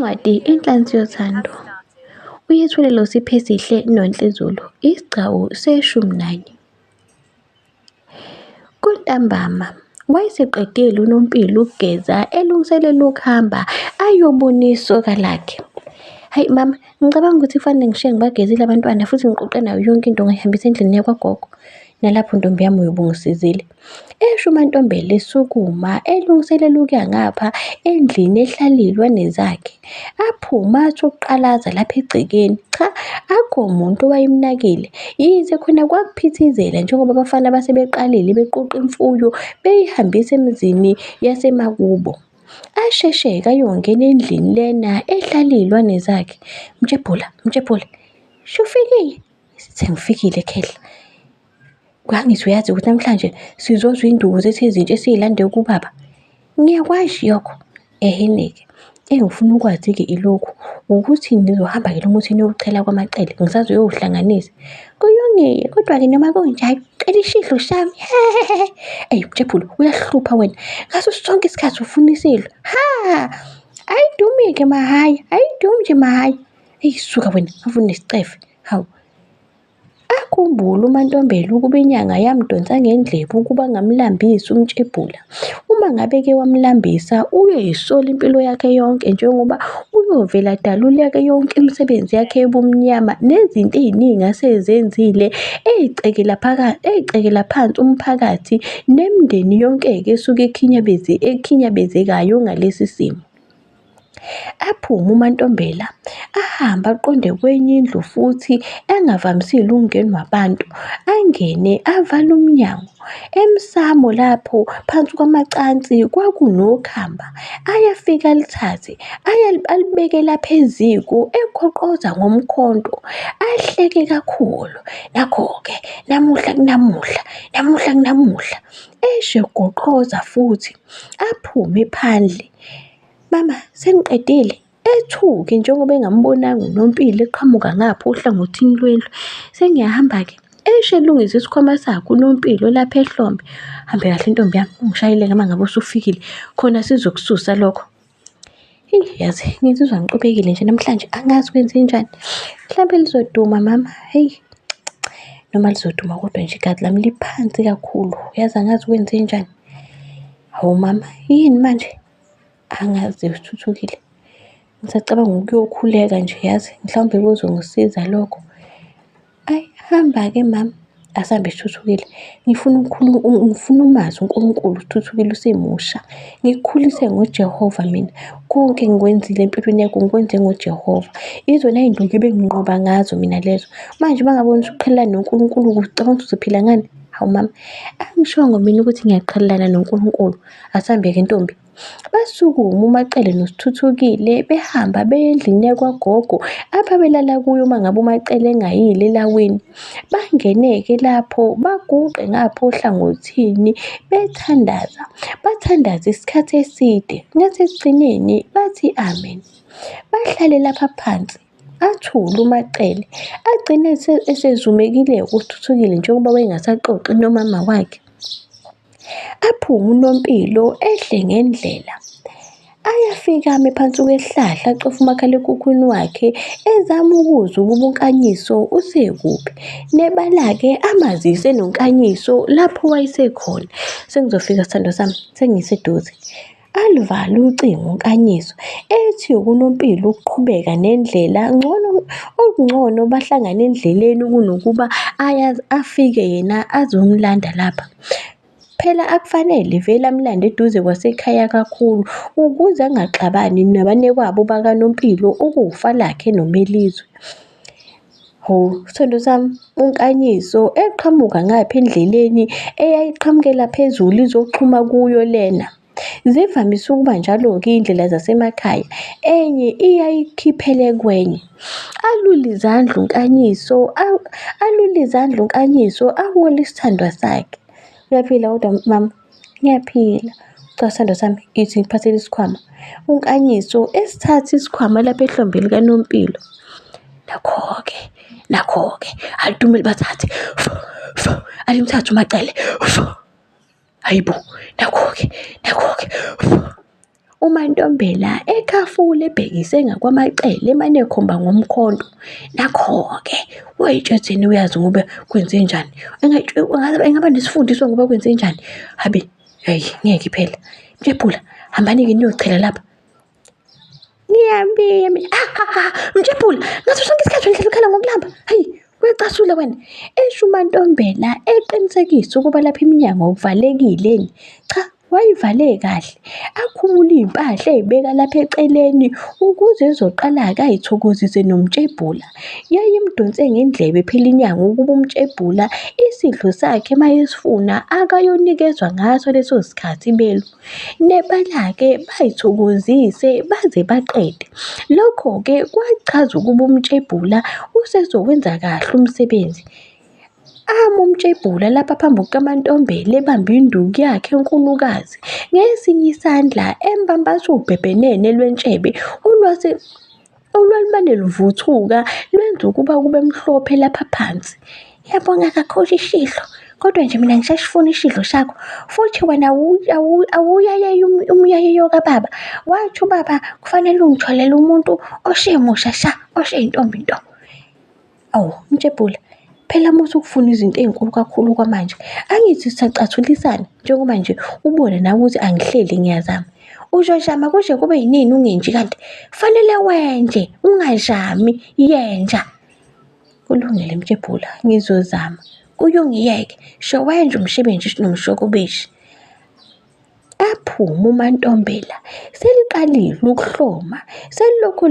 Incwadi Inhlansi Yothando uyethulelwa uSiphesihle Nonhle Zulu, isigcawu seshumi nanye. Kuntambama, wayeseqedile uNompilo ukugeza elungiselela ukuhamba ayobona isoka lakhe. Hayi mama, ngicabanga ukuthi kufanele ngishiye ngibagezile abantwana futhi ngiqoqe nayo yonke into ngayihambisa endlini yakwagogo. Nalapho ntombi yami uyobe ungisizile. Esho uMaNtombela esukuma elungiselela ukuya ngapha endlini ehlala iy'lwane zakhe. Aphume athi ukuqalaza lapha egcekeni. Cha, akukho muntu owayemnakile. Yize khona kwakuphithizela njengoba abafana base beqalile beqoqa imfuyo beyihambisa emizini yasemakubo. Asheshe-ke ayongena endlini lena ehlala iy'lwane zakhe. Mtshebhula, Mtshebhula, shufikile? Sengifikile khehla. Kwangithi uyazi ukuthi namhlanje sizozwa iy'nduku zethu ezintsha esiy'lande kubaba. Ngiyakwazi lokho. Ehhe-ke, engifuna ukwazi-ke ilokhu, ukuthi nizohamba-ke lo muthi niyowuchela kwaMacele, ngisazoyowuhlanganisa. Kulungile, kodwa-ke noma kunjalo, cela isidlo sami. Eyi, Mtshebhulu, uyahlupha wena. Ngaso sonke isikhathi ufuna isidlo. Ha! Ayidumi-ke mahaya, ayidumi nje mahaya. Eyi, suka wena, ave unesicefe. Hawu. Akhumbule uMaNtombela ukuba inyanga yamdonsa ngendlebe ukuba angamlambisi uMtshebhula. Uma ngabe-ke wamlambisa uyoyisola impilo yakhe yonke njengoba uyovele adaluleke yonke imisebenzi yakhe yobumnyama nezinto ey'ningi asezenzile ey'cekela ey'cekela phansi umphakathi nemindeni yonke-ke esuke ekhinyabezekayo ngalesi simo. Aphume uMaNtombela ahambe aqonde kwenye indlu futhi engavamisile ukungenwa abantu. Angene avale umnyango. Emsamo lapho phansi kwamacansi kwakunokhamba. Ayafika alithathe alibeke lapha eziko ekhoqoza ngomkhonto. Ahleke kakhulu. Nakho-ke namuhla kunamuhla, namuhla kunamuhla. Esho egoqoza futhi aphume phandle. Mama, sengiqedile. Ethuke njengoba engambonanga uNompilo eqhamuka ngapha ohlangothini lwendlu. Sengiyahamba-ke. Esho elungisa isikhwama sakhe uNompilo lapha ehlombe. Hambe kahle ntombi yami, ungishayele-ke uma ngabe usufikile khona sizokususa lokho. Eyi yazi ngizizwa ngixubekile nje namhlanje angazi kwenzenjani. Mhlampe lizoduma mama, hheyi noma lizoduma kodwa nje igazi lami liphansi kakhulu. Yazi angazi kwenzenjani. Hawu mama, yini manje? Angazi sithuthukile. Ngisacabanga ukuyokhuleka nje yazi mhlawumbe kuzongisiza lokho. Ayi hamba-ke mama, asambe sithuthukile. Ngifuna ngifuna umazi uNkulunkulu sithuthukile usemusha. Ngikukhulise ngoJehova mina. Konke engikwenzile empilweni yakho ngikwenze ngoJehova. Izona iy'nduku ebenginqoba ngazo mina lezo. Manje uma ngabe wena usuqhelelana noNkulunkulu ucabanga ukuthi uzophila ngani? Hawu mama, angishongo mina ukuthi ngiyaqhelelana noNkulunkulu. Asambe-ke ntombi. Basukuma uMaCele noSithuthukile behamba beya endlini yakwagogo ababelala kuyo uma ngabe uMaCele engayile elawini. Bangene-ke lapho baguqe ngapha ohlangothini bethandaza. Bathandaza isikhathi eside, ngasekugcineni bathi amen. Bahlale lapha phansi athule uMaCele agcine esezumekile-ke uSithuthukile njengoba wayengasaxoxi nomama wakhe. Aphume uNompilo ehle ngendlela. Ayafika ame phansi kwesihlahla acofe umakhalekhukhwini wakhe ezama ukuzwa ukuba uNkanyiso usekuphi. Nebala-ke amazise noNkanyiso lapho wayesekhona. Sengizofika sithandwa sami, sengiseduze. Aluvale ucingo uNkanyiso ethi kuNompilo ukuqhubeka nendlela ngcono okungcono bahlangane endleleni kunokuba afike yena azomlanda lapha. Phela akufanele vele amlande eduze kwasekhaya kakhulu ukuze angaxabani nabanekwabo bakaNompilo okuwuFalakhe noMelizwe. Hawu, sithando sami, uNkanyiso eqhamuka ngapha endleleni eyayiqhamukela phezulu izoxhuma kuyo lena. Zivamise ukuba njalo-ke iy'ndlela zasemakhaya, enye iyayikhiphele kwenye. Alule izandla uNkanyiso, alule izandla uNkanyiso ahole isithandwa sakhe. Uyaphila kodwa mama? Ngiyaphila. Cha sithandwa sami, ithi ngikuphathele isikhwama. UNkanyiso esithatha isikhwama lapha ehlombe likaNompilo. Nakho-ke, nakho-ke, alidume libathathe, alimthathe uMaCele. Hayi bo, nakho-ke, nakho-ke. UMaNtombela ekhafula ebhekise ngakwaMaCele emane ekhomba ngomkhonto. Nakho-ke wayetshetheni uyazi ngoba kwenzenjani. Engaba nesifundiso ngoba kwenzenjani. Habe, hhayi ngeke phela. Mtshebhula, hambani-ke niyochela lapha. Ngiyambika mina. Ha ha ha, Mtshebhula, ngaso sonke isikhathi wena uhlala ukhala ngokulamba. Hayi, uyacasula wena. Esho uMaNtombela eqinisekisa ukuba lapha iminyango kuvalekile. Cha, wayivale kahle. Akhumule iy'mpahla ey'beka lapha eceleni ukuze ezoqala-ke ay'thokozise noMtshebhula. Yayimdonse ngendlebe phela inyanga ukuba uMtshebhula isidlo sakhe mayesifuna akayonikezwa ngaso leso sikhathi belu. Nebala-ke bayithokozise baze baqede. Lokho-ke kwachaza ukuba uMtshebhula usezowenza kahle umsebenzi. Ame uMtshebhula lapha phambi kukaMaNtombela ebambe induku yakhe enkulukazi ngesinye isandla embambatha ubhebhenene lwentshebe olwase olwalumane luvuthuka lwenza ukuba kube mhlophe lapha phansi. Ngiyabonga kakhulu ishidlo, kodwa nje mina ngisasifuna ishidlo sakho. Futhi wena awuyayeyi umyayeyo kababa. Wathi ubaba kufanele ungitholele umuntu osemusha sha, oseyintombi nto. Awu, Mtshebhula, phela musa ukufuna izinto ey'nkulu kakhulu kwamanje. Angithi sisacathulisana njengoba nje ubona nawe ukuthi angihleli ngiyazama. Uzoshama kuze kube yinini ungenji kanti? Kufanele wenje, ungazami, yenja. Kulungile Mtshebhula, ngizozama. Kuye ungiyeke, sho wenje umsebenzi nomshokobeshi. Aphume uMaNtombela seliqalile ukuhloma, selilokhu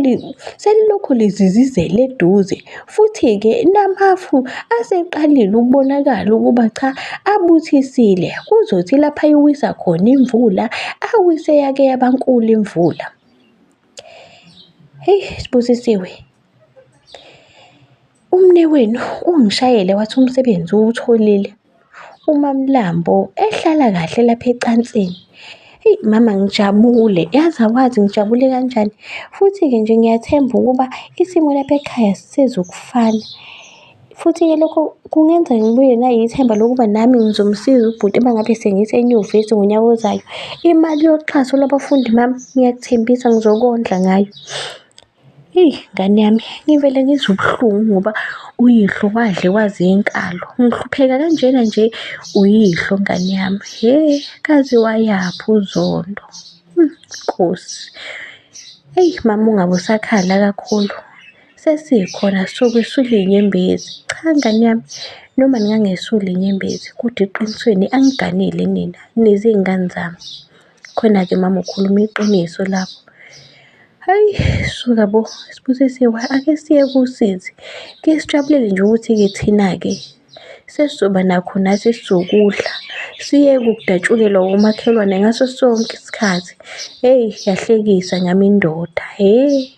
selilokhu lizizizela eduze futhi-ke namafu aseqalile ukubonakala ukuba cha abuthisile. Kuzothi lapha ayiwisa khona imvula, awise yake yabankulu imvula. Heyi Sibusisiwe, umnewenu ungishayele wathi umsebenzi uwutholile. UMaMlambo ehlala kahle lapha ecansini. Eyi mama ngijabule, yazi awazi ngijabule kanjani. Futhi-ke nje ngiyathemba ukuba isimo lapha ekhaya sisezokufana. Futhi-ke lokho kungenza ngibuye nayithemba lokuba nami ngizomsiza ubhuti uma ngabe sengisenyuvesi ngonyaka ozayo. Imali yoxhaso lwabafundi mama, ngiyakuthembisa ngizokondla ngayo. Eyi ngane yami, ngivele ngizwe ubuhlungu ngoba uyihlo wadliwa zinkalo. Ngihlupheka kanjena nje uyihlo ngane yami. He, kaze wayaphi uZondo? Nkosi. Eyi mama ungabe usakhala kakhulu. Sesikhona sokwesula iy'nyembezi. Cha ngane yami, noma ningangesuli iy'nyembezi kodwa eqinisweni angiganile nina, nizingane zami. Khona-ke mama ukhuluma iqiniso lapho. Hayi suka bo, Sibusisiwe ake siye kusizi. Ke sijabulele nje ukuthi-ke thina-ke sesizoba nakho nathi esizokudla. Siyeke ukudatshukelwa omakhelwane ngaso sonke isikhathi. Hheyi yahlekisa ngami indoda, hhe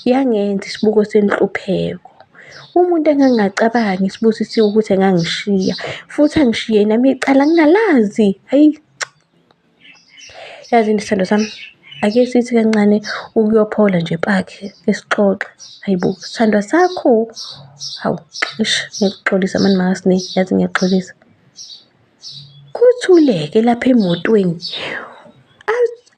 yangenza isibuko senhlupheko. Umuntu engangingacabangi Sibusisiwe ukuthi engangishiya futhi angishiye nami icala ngingalazi, hhayi. Yazini sithandwa sami, ake sithi kancane ukuyophola nje epaki ke sixoxe. Hayi bo, sithandwa sakho. Hawu, eish ngiyaxolisa mani makaSne, yazi ngiyaxolisa. Kuthuleke lapha emotweni.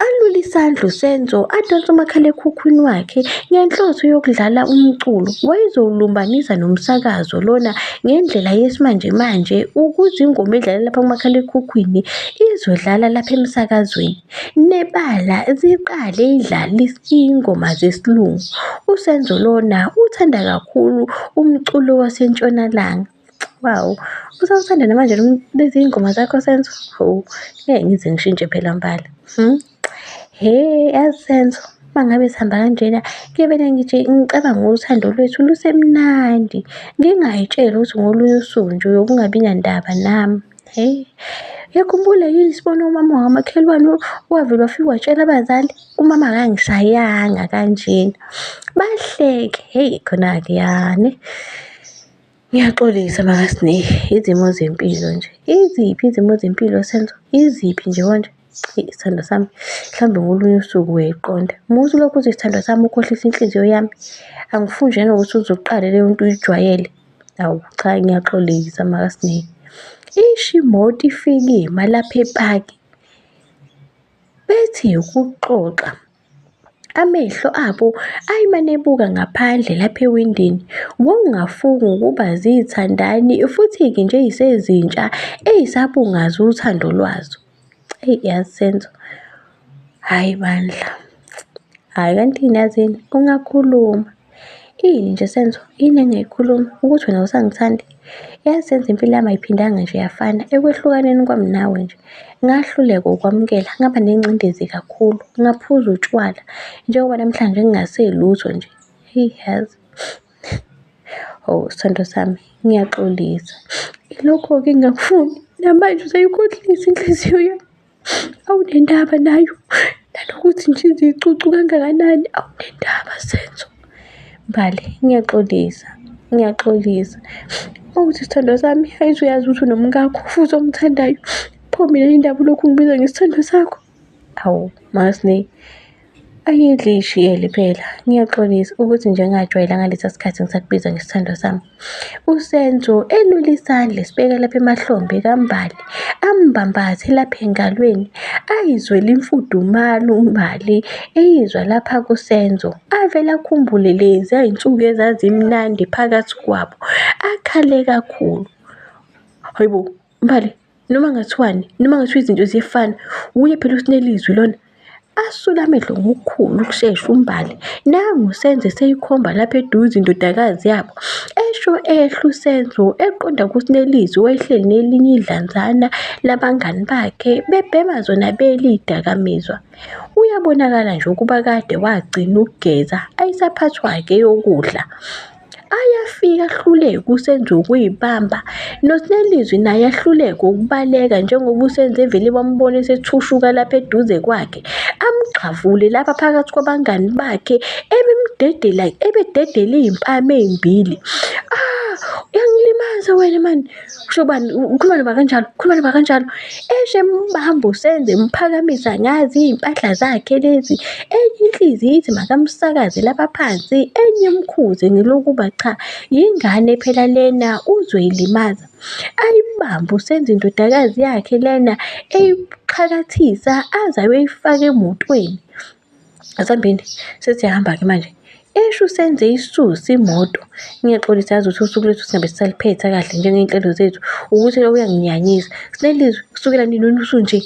Alule isandla uSenzo adonse umakhalekhukhwini wakhe ngenhloso yokudlala umculo. Wayezowulumbanisa nomsakazo lona ngendlela yesimanjemanje ukuze ingoma edlala lapha kumakhalekhukhwini izodlala lapha emsakazweni. Nebala ziqale idlale iy'ngoma zesilungu. USenzo lona uthanda kakhulu umculo waseNtshonalanga. Wow, usawuthanda namanje lezi iy'ngoma zakho Senzo? Hawu, ngeke ngize ngishintshe phela mbala. He, yazi Senzo, uma ngabe sihamba kanjena ngivele ngithi ngicabanga uthando lwethu lusemnandi. Ngingay'tsheli ukuthi ngolunye usuku nje uyobe ungabi nandaba nami. Hheyi, uyakhumbula yini sibona umama wakamakhelwane owavele wafika watshela abazali, umama akangishayanga kanjena. Bahleke, hheyi khona-ke yani. Ngiyaxolisa makaSne, izimo zempilo nje. Iziphi izimo zempilo Senzo? Iziphi nje konje? Eyi sithandwa sami, mhlawumbe ngolunye usuku uyayiqonda. Musa ulokhu uthi sithandwa sami ukhohlisa inhliziyo yami. Angifuni nje nokuthi uze uqale leyo nto uyijwayele. Awu cha ngiyaxolisa makaSne. Isho imoto ifike ima lapha epaki. Bethi ukuxoxa, amehlo abo ayemane ebuka ngaphandle lapha ewindini. Wawungafunga ukuba zithandani futhi-ke nje ey'sezintsha ey'sabungaza uthando lwazo. Eyi yazi Senzo, hhayi bandla, hhayi kanti yini yazini, ungakhuluma. Ini nje Senzo, yini engingayikhuluma? Ukuthi wena awusangithandi? Yazi Senzo impilo yami ayiphindanga nje yafana ekwehlukaneni kwami nawe nje. Ngahluleka ukwamukela, ngaba nengcindezi kakhulu, ngaphuza utshwala njengoba namhlanje ngingaselutho nje. Hheyi yazi. Oh, sithandwa sami, ngiyaxolisa. Ilokho-ke engingakufuni. Namanje usayikhohlisa inhliziyo yami. Awunendaba nayo. Nanokuthi nje izicucu kangakanani, awunendaba Senzo. Mbali, ngiyaxolisa, ngiyaxolisa. Ukuthi sithandwa sami, angithi uyazi ukuthi unomkakho futhi omthandayo. Pho mina yini ndaba ulokhu ungibiza ngesithandwa sakho? Hawu, MaSne, ayidli ishiyele phela. Ngiyaxolisa ukuthi nje ngajwayela ngalesa sikhathi ngisakubiza ngesithandwa sami. USenzo elula isandla esibeka lapha emahlombe kaMbali, ambambathe lapha engalweni, ayizwele imfudumalo uMbali eyizwa lapha kuSenzo. Avele akhumbule lezi iy'nsuku ezazimnandi phakathi kwabo, akhale kakhulu. Hayibo, Mbali, noma ngathiwani, noma ngathiwa izinto ziyefana, wuye phela uSinelizwi lona. Asule amehlo ngokukhulu ukushesha uMbali. Nangu uSenzo eseyikhomba lapha eduze indodakazi yabo. Esho ehla uSenzo eqonda kuSinelizwi owayehleli nelinye idlanzana labangani bakhe bebhema zona beli idakamizwa. Uyabonakala nje ukuba kade wagcina ukugeza ayisaphathwa-ke eyokudla. Ayafika ahluleke uSenzo ukuyibamba, noSinelizwi naye ahluleke ukubaleka njengoba uSenzo evele wambona esethushuka lapha eduze kwakhe. Amgxavule lapha phakathi kwabangani bakhe ebemdedela ebededela iy'mpama ey'mbili. Ah, uyangilimaza wena mani. Kusho bani ukhuluma noba kanjalo, ukhuluma noba kanjalo. Esho embamba uSenzo emphakamisa ngazi iy'mpahla zakhe lezi. Enye inhliziyo ithi makamsakaze lapha phansi, enye imkhuze ngelokuba cha, yingane phela lena uzoyilimaza. Ayibambe uSenzo indodakazi yakhe lena eyixhakathisa aze ayoyifaka emotweni. Asambeni, sesiyahamba-ke manje. Esho usenze isisusa imoto. Ngiyaxolisa yazi ukuthi usuku lwethu singabe sisaliphetha kahle njengey'nhlelo zethu. Ukuthi lo uyanginyanyisa. Sinelizwi, kusukela nini wena usunje?